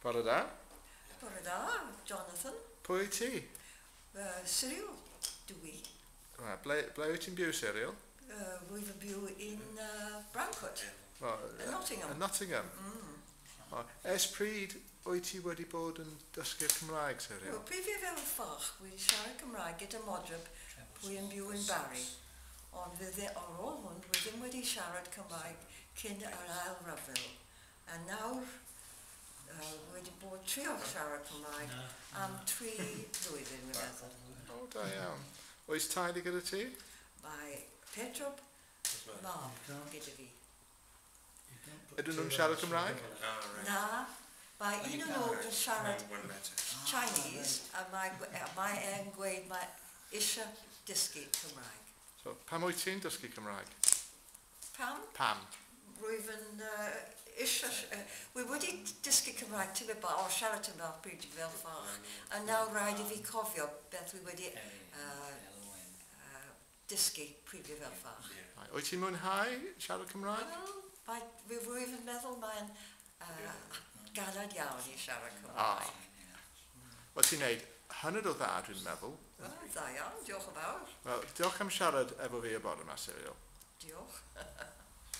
Bore da. Bore da, Jonathan. Pwy wyt ti? Cyril, dwi. Ble wyt ti'n byw, Cyril? Rwyf yn byw yn Bramcote, yn Nottingham. Yn Nottingham? Mm. O, ers pryd wyt ti wedi bod yn dysgu'r Cymraeg, Cyril? Wel, pryd fi fel fach, wy'n siarad Cymraeg gyda modryb pwy yn byw yn Barry. Ond ar ôl hwn, dwi ddim wedi siarad Cymraeg cyn yr ail ryfel. A nawr, wedi bod trio siarad Cymraeg am 3 blwyddyn, dwi'n meddwl. O, da iawn. Oes teulu gyda ti? Mae Petrob mab gyda fi. Ydyn nhw'n siarad Cymraeg? Na, mae un o'n nhw yn siarad Chinese a mae e'n gweud mae eisiau dysgu Cymraeg. So, pam wyt ti'n dysgu Cymraeg? Pam? Pam? Rwyf yn eisiau... Wy wedi dysgu Cymraeg tipyn bach, o siarad tipyn bach pryd fel fach, a nawr rhaid i fi cofio beth wy wedi dysgu pryd fi fel fach. Wyt ti'n mwynhau siarad Cymraeg? Wel, rwyf yn meddwl mae'n galed iawn i siarad Cymraeg. Wel, ti'n neud hynod o dda, dwi'n meddwl. Wel, dda iawn, diolch yn fawr. Wel, diolch am siarad efo fi y bore yma, Cyril. Diolch.